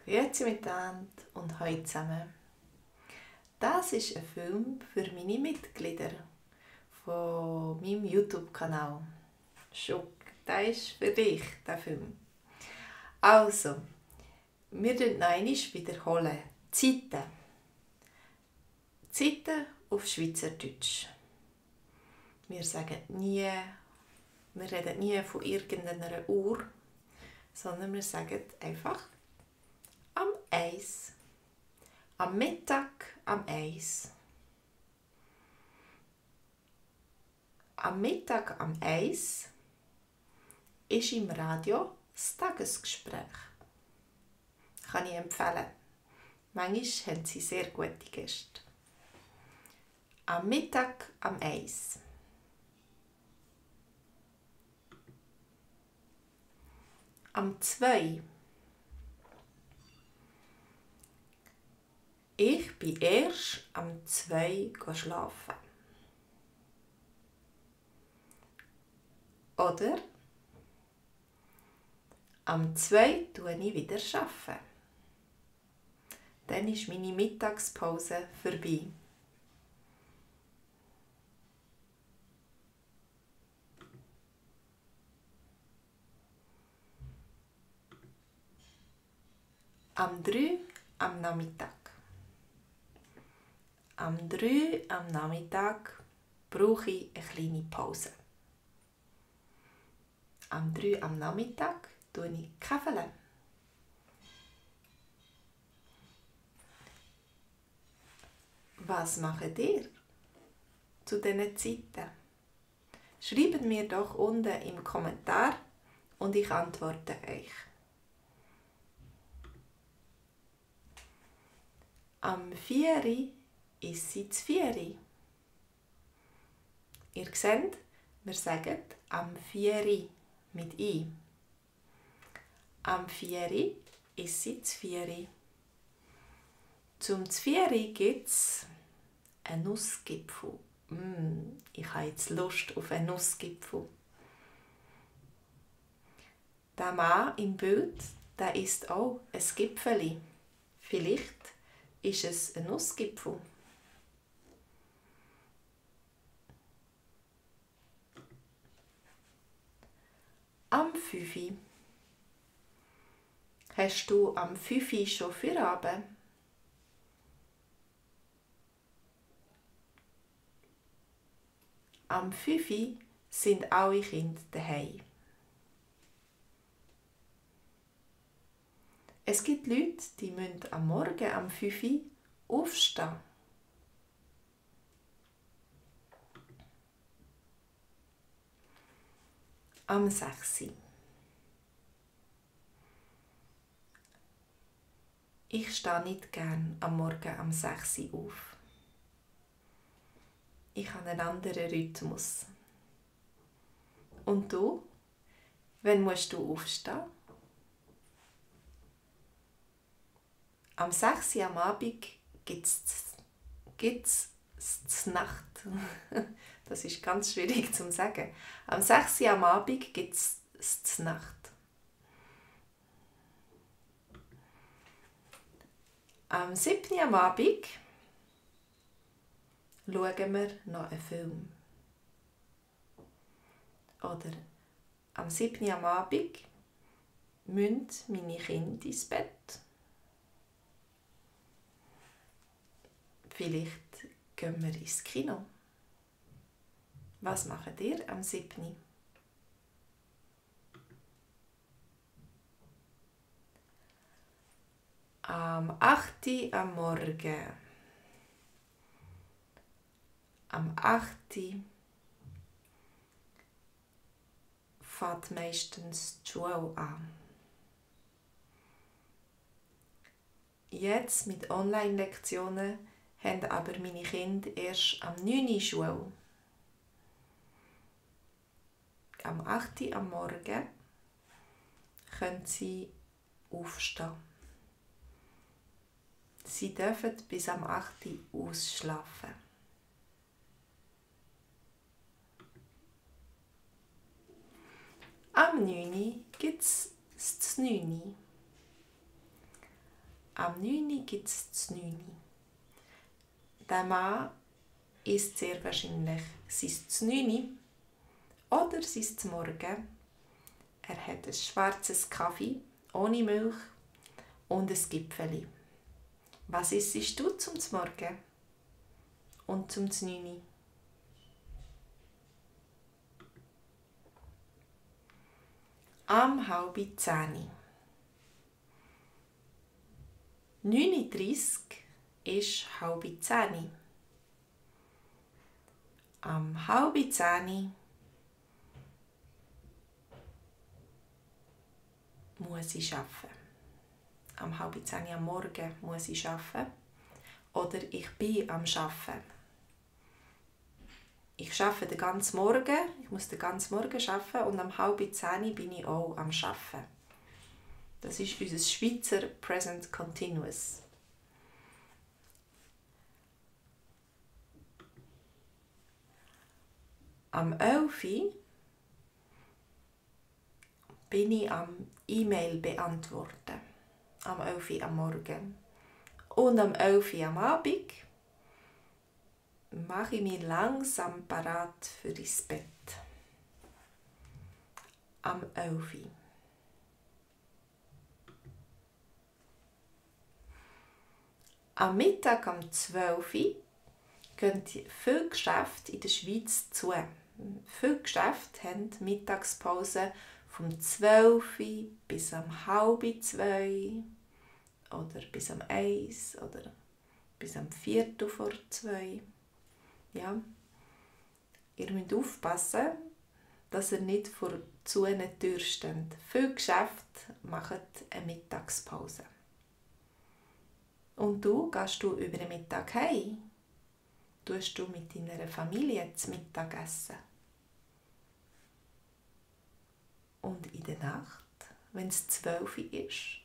Grüezi miteinander und hallo zusammen. Das ist ein Film für meine Mitglieder von meinem YouTube-Kanal. Schuck, der ist für dich, der Film. Also, wir wiederholen noch einmal Zeiten. Zeiten auf Schweizerdeutsch. Wir reden nie von irgendeiner Uhr, sondern wir sagen einfach am 1. Am Mittag am 1. Am Mittag am 1 ist im Radio das Tagesgespräch. Kann ich empfehlen. Manchmal haben sie sehr gute Gäste. Am Mittag am 1. Am 2. Ich bin erst am 2 schlafen. Oder am 2 arbeite ich wieder. Dann ist meine Mittagspause vorbei. Am 3 am Nachmittag. Am 3 am Nachmittag brauche ich eine kleine Pause. Am 3 am Nachmittag tue ich Kaffee. Was macht ihr zu diesen Zeiten? Schreibt mir doch unten im Kommentar und ich antworte euch. Am 4 ist es 4. Ihr seht, wir sagen am 4 mit I. Am 4 ist es 4. Zum 4 gibt es einen Nussgipfel. Ich habe jetzt Lust auf einen Nussgipfel. Der Mann im Bild, der isst auch ein Gipfeli. Vielleicht ist es ein Nussgipfel. Am 5. Hast du am 5 schon Feierabend? Am 5 sind alle Kinder daheim. Es gibt Leute, die müssen am Morgen am 5 aufstehen. Am 6. Ich stehe nicht gern am Morgen am 6 auf. Ich habe einen anderen Rhythmus. Und du? Wann musst du aufstehen? Am 6 am Abend gibt es Nacht. Das ist ganz schwierig zu sagen. Am 6 am Abend gibt es Nacht. Am 7 am Abend schauen wir noch einen Film. Oder am 7 am Abend müssen meine Kinder ins Bett. Vielleicht gehen wir ins Kino. Was macht ihr am 7? Am 8 am Morgen. Am 8 fängt meistens die Schule an. Jetzt mit Online-Lektionen haben aber meine Kinder erst am 9 Schule. Am 8 am Morgen können sie aufstehen. Sie dürfen bis am 8 ausschlafen. Am 9 gibt es das 9. Am 9 gibt es das 9. Der Mann isst sehr wahrscheinlich sein 9 oder sein Morgen. Er hat ein schwarzes Kaffee ohne Milch und ein Gipfeli. Was isst du zum Morgen und zum 9? Am 9:30. 9:30 ist 9:30. Am 9:30 muss ich arbeiten. Am 9:30 am Morgen muss ich arbeiten. Oder ich bin am Arbeiten. Ich arbeite den ganzen Morgen, ich muss den ganzen Morgen arbeiten und am 9:30 bin ich auch am Arbeiten. Das ist unser Schweizer Present Continuous. Am 11 bin ich am E-Mail beantworten. Am 11 am Morgen. Und am 11 am Abend mache ich mich langsam parat für ins Bett. Am 11. Am Mittag um 12 gehen viele Geschäfte in der Schweiz zu. Viele Geschäfte haben Mittagspause vom 12 bis um 1:30 oder bis um 1 oder bis um 1:15. Ja. Ihr müsst aufpassen, dass ihr nicht vor zu einer Tür steht. Viele Geschäfte machen eine Mittagspause. Und du, gehst du über den Mittag heim? Tust du mit deiner Familie zu Mittag essen? Und in der Nacht, wenn es 12 ist,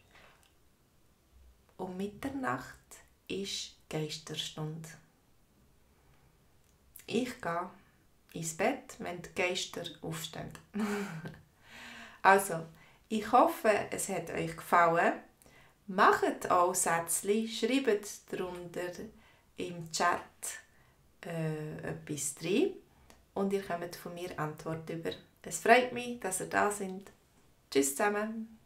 um Mitternacht ist Geisterstunde. Ich gehe ins Bett, wenn die Geister aufstehen. Also, ich hoffe, es hat euch gefallen. Macht auch Sätzchen, schreibt darunter im Chat etwas rein und ihr bekommt von mir Antwort über. Es freut mich, dass ihr da seid. Tschüss zusammen.